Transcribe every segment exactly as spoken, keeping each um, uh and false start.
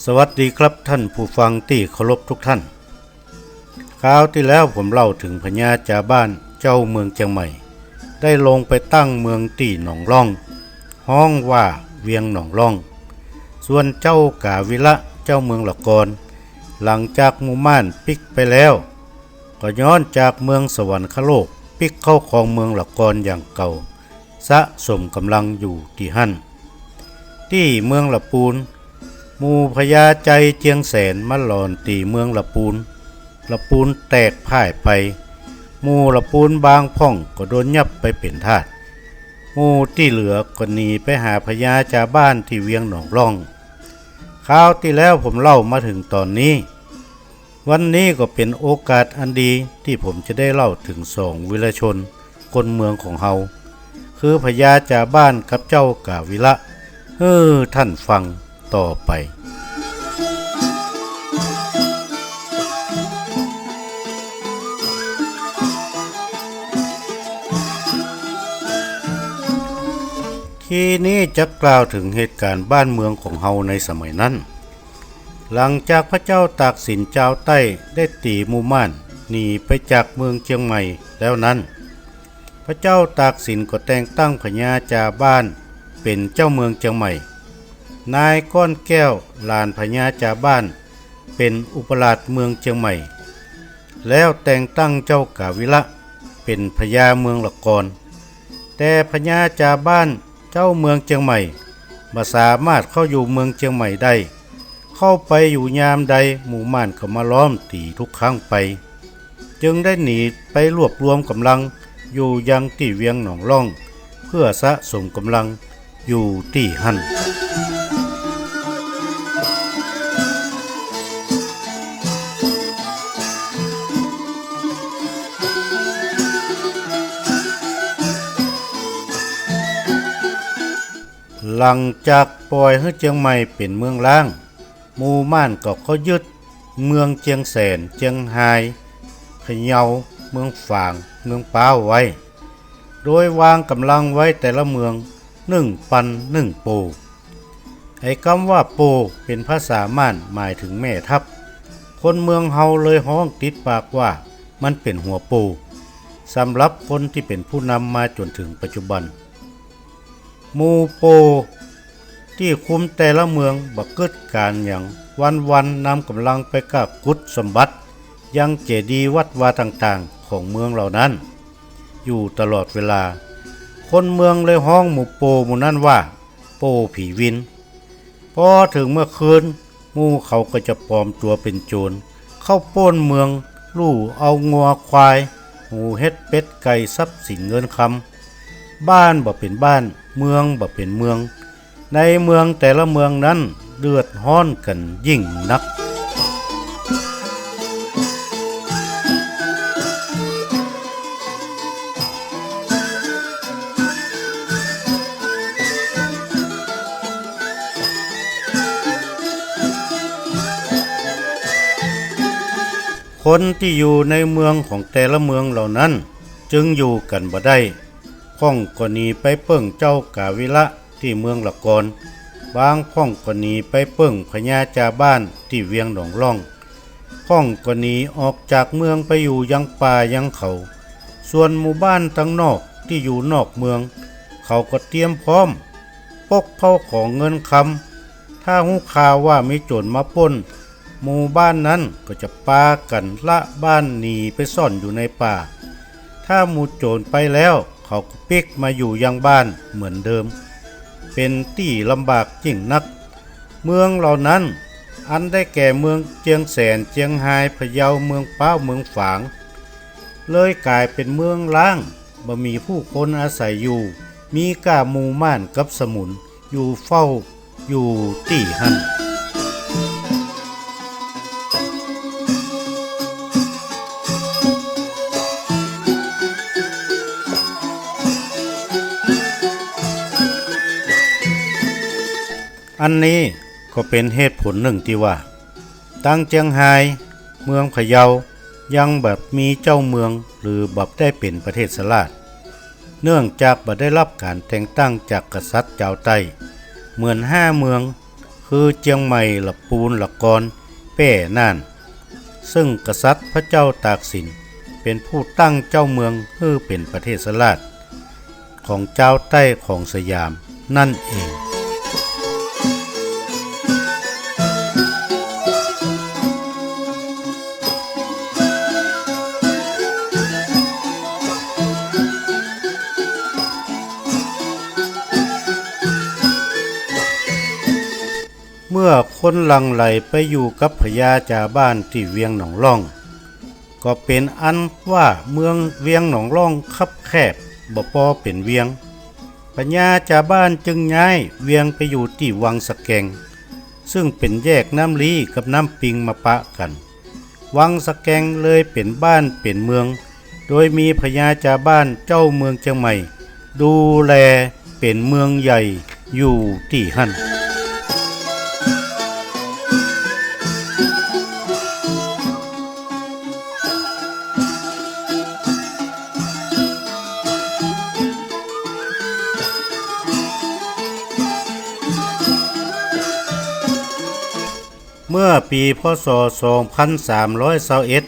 สวัสดีครับท่านผู้ฟังตี้เคารพทุกท่าน คราวตี้แล้วผมเล่าเถิงพญาจ่าบ้านเจ้าเมืองเจียงใหม่ ได้ลงไปตั้งเมืองตี้หนองล่อง ฮ้องว่าเวียงหนองล่อง ส่วนเจ้าก๋าวิละเจ้าเมืองละกอน หลังจากหมู่ม่านปิ๊กไปแล้ว ก็ย้อนจากเมืองสวรรคโลกปิ๊กเข้าครองเมืองละกอนอย่างเก่า สะสมก๋ำลังอยู่ตี้หั้น ตี้เมืองละปูน หมู่พญาใจ๋เจียงแสนมาหลอนตี๋เมืองละปูน ละปูนแตกพ่ายไป หมู่ละปูนบางพ่องก็โดนยับไปเป๋นทาส หมู่ตี้เหลือก็หนีไปหาพญาจ่าบ้านตี้เวียงหนองล่อง คราวตี้แล้วผมเล่ามาเถิงต๋อนนี้ วันนี้ก็เป๋นโอกาสอันดีตี้ผมจะได้เล่าเถิงสองวีรชนคนเมืองของเฮา คือพญาจ่าบ้านกับเจ้าก๋าวิละ หื้อท่านฟังต่อไป ทีนี้จะกล่าวเถิงเหตุก๋ารณ์บ้านเมืองของเฮาในสมัยนั้น หลังจากพระเจ้าตากสินจาวใต้ได้ตี๋หมู่ม่านหนีไปจากเมืองเจียงใหม่แล้วนั้น พระเจ้าตากสินก็แต่งตั้งพญาจ่าบ้านเป๋นเจ้าเมืองเจียงใหม่ นายก้อนแก้วหลานพญาจ่าบ้านเป๋นอุปราชเมืองเจียงใหม่ แล้วแต่งตั้งเจ้าก๋าวิละเป๋นพญาเมืองละกอน แต่พญาจ่าบ้านเจ้าเมืองเจียงใหม่บ่สามารถเข้าอยู่เมืองเจียงใหม่ได้ เข้าไปอยู่ยามใดหมู่ม่านก็มาล้อมตี๋ทุกครั้งไป จึงได้หนีไปรวบรวมก๋ำลังอยู่ยังตี้เวียงหนองล่อง เพื่อสะสมก๋ำลังอยู่ตี้หั้น หลังจากป่อยหื้อเจียงใหม่เป๋นเมืองฮ้าง หมู่ม่านก็เข้ายึดเมืองเจียงแสน เจียงฮาย พะเยา เมืองฝาง เมืองพร้าวไว้ โดยวางก๋ำลังไว้แต่ละเมืองนึ่งปันนึ่งโป่ ไอ้กำว่าโป่เป๋นภาษาม่านหมายเถิงแม่ทัพ คนเมืองเฮาเลยฮ้องติดปากว่ามันเป๋นหัวโป่ สำหรับคนตี้เป๋นผู้นำมาจ๋นเถิงปัจจุบัน หมู่โป่ตี้คุมแต่ละเมืองบ่กึ๊ดก๋านหยัง วันๆ นำก๋ำลังไปก้าขุดสมบัติยังเจดีย์วัดวาต่างๆ ของเมืองเหล่านั้นอยู่ตลอดเวลา คนเมืองเลยฮ้องหมู่โป่หมู่นั้นว่า โป่ผีวิน พอเถิงเมื่อคืน หมู่เขาก็จะปลอมตั๋วเป๋นโจ๋ร เข้าป้นเมือง ลู่เอางัวควาย หมูเห็ดเป็ดไก่ ทรัพย์สินเงินคำ บ้านบ่เป๋นบ้าน เมืองบ่เป๋นเมือง ในเมืองแต่ละเมืองนั้นเดือดฮ้อนกั๋นยิ่งนัก คนตี้อยู่ในเมืองของแต่ละเมืองเหล่านั้นจึงอยู่กั๋นบ่ได้ พ่องก็หนีไปเปิ้งเจ้าก๋าวิละตี้เมืองละกอน บางพ่องก็หนีไปเปิ้งพญาจ่าบ้านตี้เวียงหนองล่อง พ่องก็หนีออกจากเมืองไปอยู่ยังป่ายังเขา ส่วนหมู่บ้านตังนอกตี้อยู่นอกเมือง เขาก็เตรียมพร้อม ปกเข้าของเงินคำ ถ้าฮู้ข่าวว่ามีโจ๋รมาป้น หมู่บ้านนั้นก็จะปากั๋นละบ้านหนีไปซ่อนอยู่ในป่า ถ้าหมู่โจ๋รไปแล้ว เขาก็ปิ๊กมาอยู่ยังบ้านเหมือนเดิม เป๋นตี้ลำบากยิ่งนัก เมืองเหล่านั้น อันได้แก่เมืองเจียงแสน เจียงฮาย พะเยา เมืองพร้าว เมืองฝาง เลยก๋ายเป๋นเมืองฮ้าง บ่มีผู้คนอาศัยอยู่ มีก้าหมู่ม่านกับสมุน อยู่เฝ้าอยู่ตี้หั้น อันนี้ก็เป๋นเหตุผลนึ่งตี้ว่า ตังเจียงฮาย เมืองพะเยา ยังบ่มีเจ้าเมือง หรือบ่ได้เป๋นประเทศราช เนื่องจากบ่ได้ฮับก๋านแต่งตั้งจากกษัตริย์จาวใต้ เหมือนห้าเมือง คื คือเจียงใหม่ ละปูน ละกอน แป้ น่าน ซึ่งกษัตริย์พระเจ้าตากสินเป๋นผู้ตั้งเจ้าเมืองหื้อเป๋นประเทศราชของจาวใต้ของสยามนั่นเอง เมื่อคนหลั่งไหลไปอยู่กับพญาจ่าบ้านตี้เวียงหนองล่อง ก็เป๋นอันว่าเมืองเวียงหนองล่องคับแคบ บ่ปอเป๋นเวียง พญาจ่าบ้านจึงย้ายเวียงไปอยู่ตี้วังสะแกง ซึ่งเป๋นแยกน้ำลี้กับน้ำปิงมาปะกั๋น วังสะแกงเลยเป๋นบ้านเป๋นเมือง โดยมีพญาจ่าบ้านเจ้าเมืองเจียงใหม่ ดูแลเป๋นเมืองใหญ่อยู่ตี้หั้น เมื่อปี๋ พ.ศ. สองพันสามร้อยซาวเอ็ด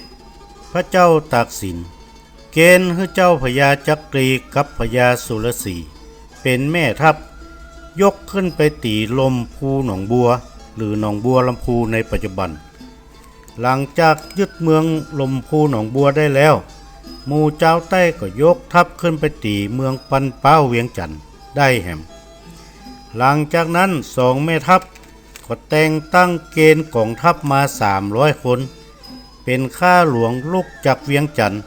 พระเจ้าตากสินเก๋ณฑ์หื้อเจ้าพญาจักรีกับพญาสุรสีห์เป๋นแม่ทัพ ยกขึ้นไปตี๋ลมภูหนองบัว หรือหนองบัวลำพูในปัจจุบัน หลังจากยึดเมืองลมภูหนองบัวได้แล้ว หมู่จาวใต้ก็ยกทัพขึ้นไปตี๋เมืองปันป๊าวเวียงจันทน์ได้แหม หลังจากนั้นสองแม่ทัพก็แต่งตั้งเก๋ณฑ์ก๋องทัพมาสามร้อยคน เป๋นข้าหลวงลุกจากเวียงจันทน์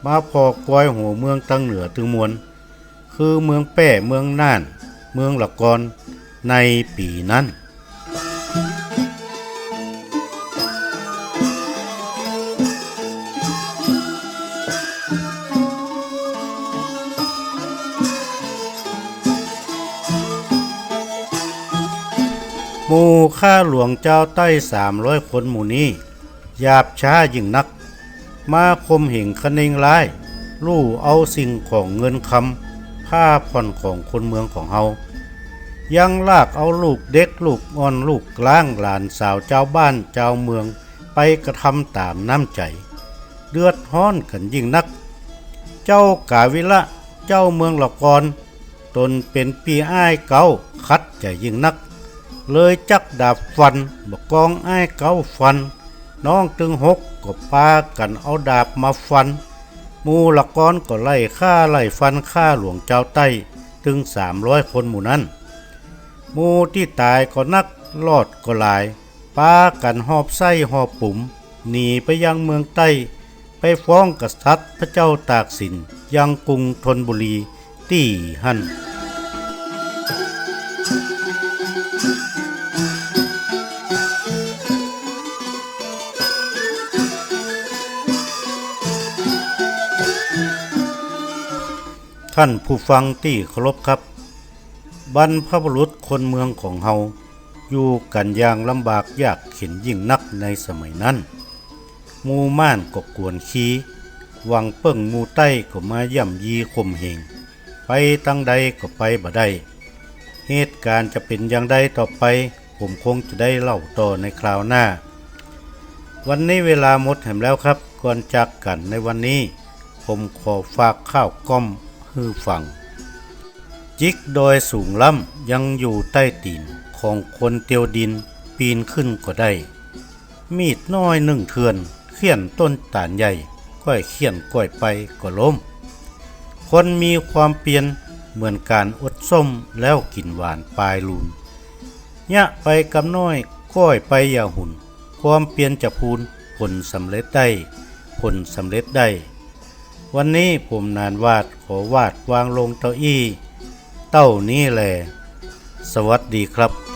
มาผ่อกอยหัวเมืองตางเหนือตึงมวล คือเมืองแป้ เมืองน่าน เมืองละกอน ในปี๋นั้น หมู่ข้าหลวงจาวใต้สามร้อยคนหมู่นี้ หยาบช้ายิ่งนัก มาข่มเหงคะเนงร้าย ลู่เอาสิ่งของเงินคำ ผ้าผ่อนของคนเมืองของเฮา ยังลากเอาลูกเด็กลูกอ่อนลูกล้างหลานสาวจาวบ้านจาวเมือง ไปกระทำต๋ามน้ำใจ๋ เดือดฮ้อนกั๋นยิ่งนัก เจ้ากาวิละ เจ้าเมืองละกอน ตนเป๋นปี้อ้ายเก๊า ขัดใจ๋ยิ่งนัก เลยจักดาบฟัน บ่กองอ้ายเก๊าฟัน น้องตึงหกก็ปากั๋นเอาดาบมาฟัน หมู่ละกอนก็ไล่ฆ่าไล่ฟันข้าหลวงจาวใต้ ตึงสามร้อยคนหมู่นั้น หมู่ตี้ต๋ายก็นัก รอดก็หลาย ปากั๋นหอบไส้หอบปุ๋ม หนีไปยังเมืองใต้ ไปฟ้องกษัตริย์พระเจ้าตากสิน ยังกรุงธนบุรี ตี้หั้น ท่านผู้ฟังตี้เคารพครับ บรรพบุรุษคนเมืองของเฮา อยู่กั๋นอย่างลำบากยากเข็ญยิ่งนักในสมัยนั้น หมู่ม่านก็กวนขี้ หวังเปิ้งหมู่ใต้ก็มาย่ำยีข่มเหง ไปตางใดก็ไปบ่ได้ เหตุก๋ารณ์จะเป๋นอย่างใดต่อไป ผมคงจะได้เล่าต่อในคราวหน้า วันนี้เวลาหมดแหมแล้วครับ ก่อนจากกั๋นในวันนี้ ผมขอฝากค่าวก้อมหื้อฟัง จิกดอยสูงล้ำยังอยู่ใต้ตี๋น ของคนเตียวดินปีนขึ้นก็ได้ มีดน้อยนึ่งเถื่อน เฆี่ยนต้นตาลใหญ่ ก้อยเฆี่ยนก้อยไปก็ล้ม คนมีความเปียรเหมือนก๋านอดส้มแล้วกิ๋นหวานปายลูน เยียะไปกำน้อย ก้อยไปอย่าหุน ความเปียรจะพูน ผลสำเร็จได้ ผลสำเร็จได้ วันนี้ผมหนานหวาดขอหวาดวางลงเต้าอี้ เต้านี้แล สวัสดีครับ